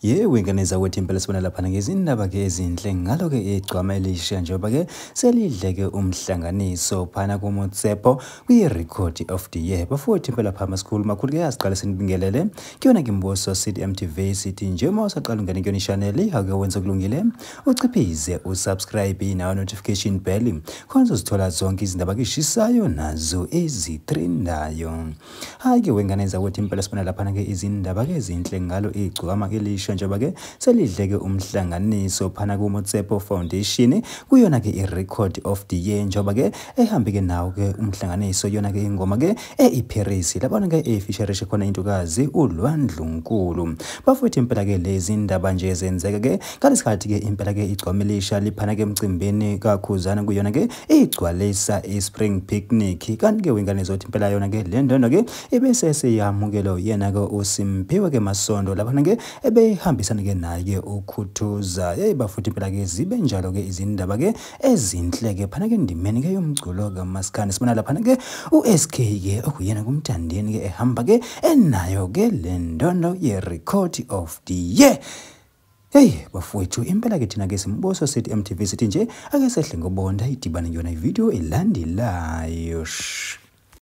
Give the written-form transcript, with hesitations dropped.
Yebo, ingane zakwethu, impela sibona laphana ngezindaba-ke ezinhle ngalo-ke igcwama elisha njengoba-ke selidleke umhlanganiso phana kuMotsepo kwi-Record of the Year. Bafowethu, impela phama sikhulu makhulu-ke, asiqale sinibingelele kuyona-ke Mbuso City MTV. Sithi nje uma usaqala ungene kuyona i-channel, ake wenze okulungile, uciphize usubscribe nawo notification bell khona uzozithola zonke izindaba kishisayo nazo ezitrendayo. Hhayi-ke wengane zakwethu, impela sibona laphana-ke izindaba-ke ezinhle ngalo igcwama elisha njengoba-ke selidleke umhlanganiso phana kuMotsepo Foundation kuyona-ke i-Record of the Year, njengoba-ke ehambe-ke nawo-ke umhlanganiso yona-ke ingoma-ke e-Paris labona-ke efisherishe khona intokazi uLwandlunkulu. Bafowethu, impela-ke lezi ndaba nje zenzeka-ke ngalesikhathi-ke impela-ke igcwama elisha liphana-ke emcimbini kaKhuzana kuyona-ke igcwalisa i-Spring Picnic. Kanti-ke wengane zothi impela yona-ke le ndondo-ke ibese seyamukelwa yena-ke uSimphiwe-ke Masondo laphana-ke ebehambisana-ke naye-ke uKhuthuza. Yeyi bafuthi, impela-ke zibe njalo-ke izindaba-ke ezinhle-ke phana-ke endimeni-ke yomculo kaMaskandi. Sibona laphana-ke u-SK-ke okuyena kumthandeni-ke ehamba-ke enayo-ke le ndondo ye-Record of the Year. Hey bafowethu, impela-ke thina-ke Simbuso sithi MTV, sithi nje ake sehle ngobonda idibane kuyona ividiyo elandelayo. Shh.